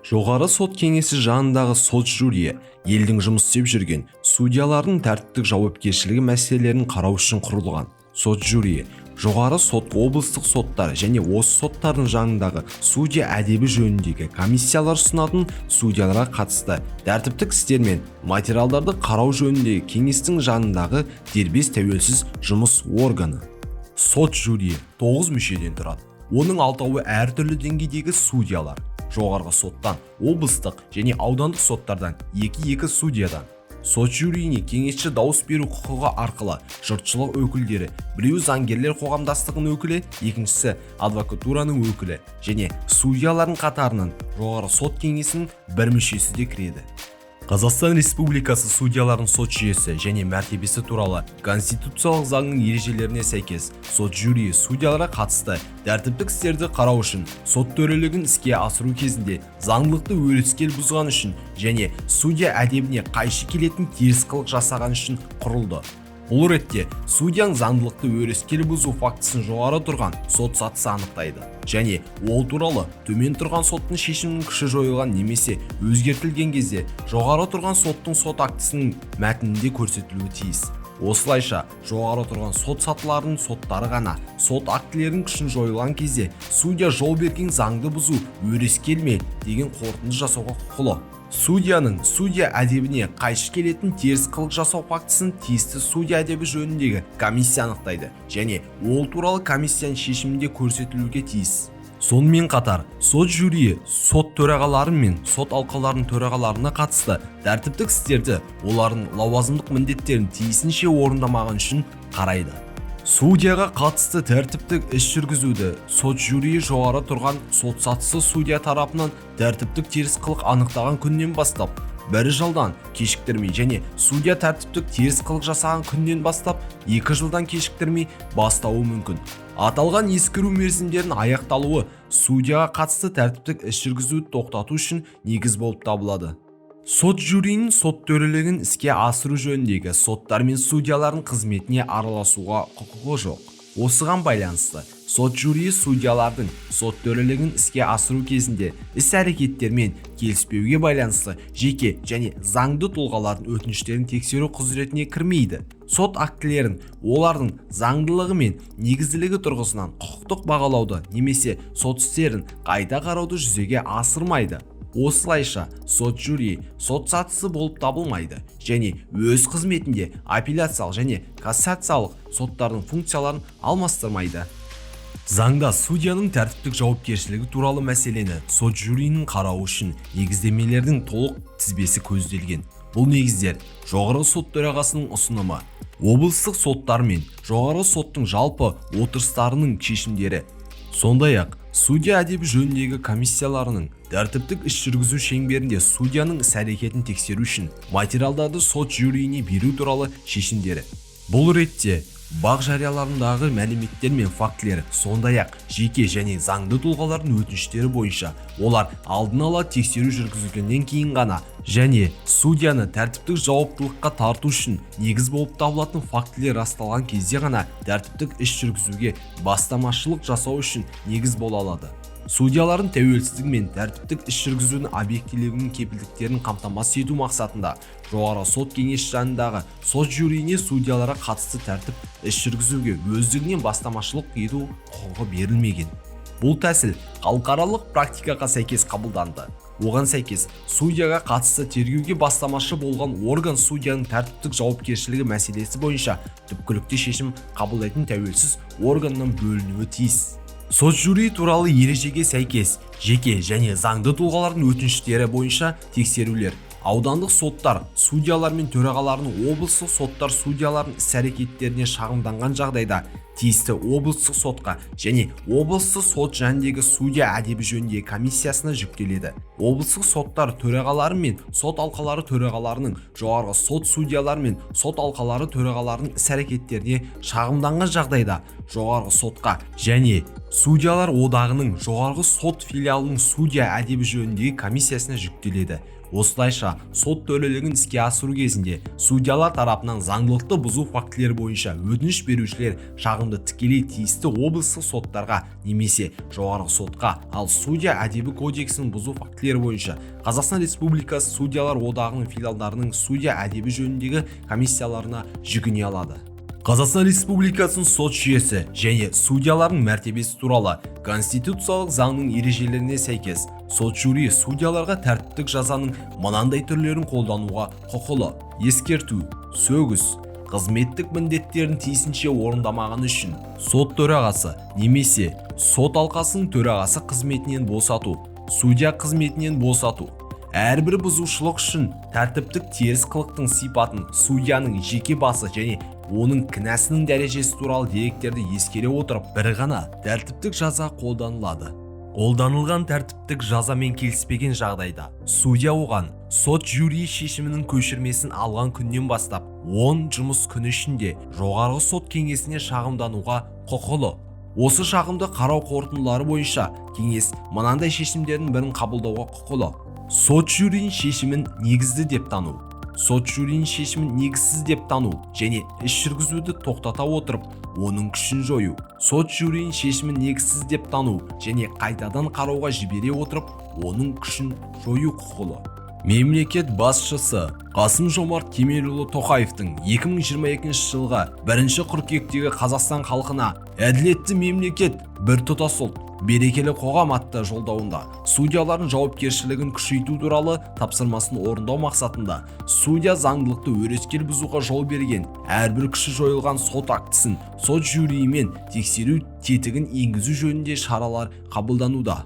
Жоғары сот кеңесі жанындағы сот жюриі елдің жұмыс істеп жүрген судьялардың тәртіптік жауапкершілігі мәселелерін қарау үшін құрылған. Сот жюриі жоғары сот, облыстық соттар және осы соттардың жанындағы судья әдебі жөніндегі комиссиялар ұсынатын судьяларға қатысты тәртіптік істер мен материалдарды қарау жөніндегі кеңестің жанындағы дербес, тәуелсіз жұмыс органы. Сот жюриі тоғыз мүшеден тұрады. Оның алтауы әртүрлі деңгейдегі судьялар: жоғарғы соттан, облыстық және аудандық соттардан екі-екі судьядан. Сот жюриіне кеңесші дауыс беру құқығы арқылы жұртшылық өкілдері, біреуі заңгерлер қоғамдастығының өкілі, екіншісі адвокатураның өкілі және судьялардың қатарынан Жоғарғы сот кеңесінің бір мүшесі де кіреді. Қазақстан Республикасы судьяларының сот жүйесі және мәртебесі туралы конституциялық заңның ережелеріне сәйкес, сот жюриі судьяларға қатысты тәртіптік істерді қарау үшін, сот төрелігін іске асыру кезінде заңдылықты өрескел бұзған үшін және судья әдебіне қайшы келетін теріс қылық жасаған үшін құрылды. Бұл ретте судьяның заңдылықты өрескел бұзу фактісін жоғары тұрған сот сатысы анықтайды және ол туралы төмен тұрған соттың шешімінің күші жойылған немесе өзгертілген кезде жоғары тұрған соттың сот актісінің мәтінінде көрсетілуі тиіс. Осылайша, жоғары тұрған сот сатыларының соттары ғана сот актілерінің күшін жойылған кезде судья жол берген заңды бұзу өрескел ме деген қорытынды жасауға құқылы. Судьяның судья әдебіне қайшы келетін теріс қылық жасау фактісін тиісті судья әдебі жөніндегі комиссия анықтайды және ол туралы комиссияның шешімінде көрсетілуге тиіс. Сонымен қатар сот жюриі сот төрағалары мен сот алқаларының төрағаларына қатысты тәртіптік істерді олардың лауазымдық міндеттерін тиісінше орындамаған үшін қарайды. Судьяға қатысты тәртіптік іс жүргізуді сот жюриі жоғары тұрған сот сатысы судья тарапынан тәртіптік теріс қылық анықтаған күннен бастап бір жылдан кешіктірмей және судья тәртіптік теріс қылық жасаған күннен бастап 2 жылдан кешіктірмей бастауы мүмкін. Аталған ескеру мерзімдерінің аяқталуы судьяға қатысты тәртіптік іс жүргізуді тоқтату үшін негіз болып табылады. Сот жюриінің сот төрелігін іске асыру жөніндегі соттар мен судьялардың қызметіне араласуға құқығы жоқ. Осыған байланысты сот жюриі судьялардың сот төрелігін іске асыру кезінде іс әрекеттермен келіспеуге байланысты жеке және заңды тұлғалардың өтініштерін тексеру құзыретіне кірмейді, сот актілерін олардың заңдылығы мен негізділігі тұрғысынан құқықтық бағалауды немесе сот істерін қайта қарауды жүзеге асырмайды. Осылайша, сот жюриі сот сатысы болып табылмайды және өз қызметінде апелляциялық және кассациялық соттардың функцияларын алмастырмайды. Заңда судьяның тәртіптік жауапкершілігі туралы мәселені сот жюриінің қарауы үшін негіздемелердің толық тізбесі көзделген. Бұл негіздер Жоғарғы сот төрағасының ұсынымы, облыстық соттар мен Жоғарғы соттың жалпы отырыстарының шешімдері, сондай-ақ судья әдебі жөніндегі комиссияларының тәртіптік іс жүргізу шеңберінде судьяның іс-әрекетін тексеру үшін материалдарды сот жюриіне беру туралы шешімдері. Бұл ретте БАҚ жарияланымдағы мәліметтер мен фактілер, сондай-ақ жеке және заңды тұлғалардың өтініштері бойынша олар алдын ала тексеру жүргізілгеннен кейін ғана және судьяны тәртіптік жауаптылыққа тарту үшін негіз болып табылатын фактілер расталған кезде ғана тәртіптік іс жүргізуге бастамашылық жасау үшін негіз бола алады. Судьялардың тәуелсіздігі мен тәртіптік іс жүргізудің объективтілігінің кепілдіктерін қамтамасыз ету мақсатында Жоғарғы сот кеңесі жанындағы сот жюриіне судьяларға қатысты тәртіп іс жүргізуге өздігінен бастамашылық ету құқығы берілмеген. Бұл тәсіл халықаралық практикаға сәйкес қабылданды. Оған сәйкес, судьяға қатысты тергеуге бастамашы болған орган судьяның тәртіптік жауапкершілігі мәселесі бойынша түпкілікті шешім қабылдайтын тәуелсіз органнан бөлінуі тиіс. Сот жюри туралы ережеге сәйкес, жеке және заңды тұлғалардың өтініштері бойынша тексерулер аудандық соттар судьялар мен төрағаларының облыстық соттар судьяларының іс-әрекеттеріне шағымданған жағдайда тиісті облыстық сотқа және облыстық сот жанындағы судья әдебі жөніндегі комиссиясына жүктеледі. Облыстық соттар төрағалары мен сот алқалары төрағаларының жоғарғы сот судьялары мен сот алқалары төрағаларының іс-әрекеттеріне шағымданған жағдайда жоғарғы сотқа және Судьялар одағының Жоғарғы Сот филиалының судья әдебі жөніндегі комиссиясына жүктеледі. Осылайша, сот төрелігін іске асыру кезінде судьялар тарапынан заңдылықты бұзу фактілері бойынша өтініш берушілер шағымды тікелей тиісті облыстық соттарға немесе Жоғарғы Сотқа, ал судья әдебі кодексін бұзу фактілері бойынша Қазақстан Республикасы Судьялар одағының филиалдарының судья әдебі жөніндегі комиссияларына жүгіне алады. Қазақстан Республикасының сот жүйесі және судьялардың мәртебесі туралы конституциялық заңның ережелеріне сәйкес, сот жюри судьяларға тәртіптік жазаның мынандай түрлерін қолдануға құқылы: ескерту, сөгіс, қызметтік міндеттерін тиісінше орындамағаны үшін сот төрағасы немесе сот алқасының төрағасы қызметінен босату, судья қызметінен босату. Әрбір бұзушылық үшін тәртіптік теріс қылықтың сипатын, судьяның жеке басы және оның кінәсінің дәрежесі туралы деректерді ескере отырып, бір ғана тәртіптік жаза қолданылады. Қолданылған тәртіптік жазамен келіспеген жағдайда судья оған сот жюри шешімінің көшірмесін алған күннен бастап 10 жұмыс күні ішінде Жоғарғы Сот кеңесіне шағымдануға құқылы. Осы шағымды қарау қорытындылары бойынша кеңес мынандай шешімдердің бірін қабылдауға құқылы: сот жюриінің шешімін негізді деп тану, сот жюриінің шешімін негізсіз деп тану және іс жүргізуді тоқтата отырып, оның күшін жою, сот жюриінің шешімін негізсіз деп тану және қайтадан қарауға жібере отырып, оның күшін жою құқылы. Мемлекет басшысы Қасым Жомарт Кемелұлы Тоқаевтың 2022 жылғы 1 қыркүйектегі Қазақстан халқына «Әділетті мемлекет, біртұтас ұлт, берекелі қоғам» атты жолдауында судьялардың жауапкершілігін күшейту туралы тапсырмасын орындау мақсатында судья заңдылықты өрескел бұзуға жол берген әрбір күші жойылған сот актісін сот жюриімен тексеру тетігін енгізу жөнінде шаралар қабылдануда.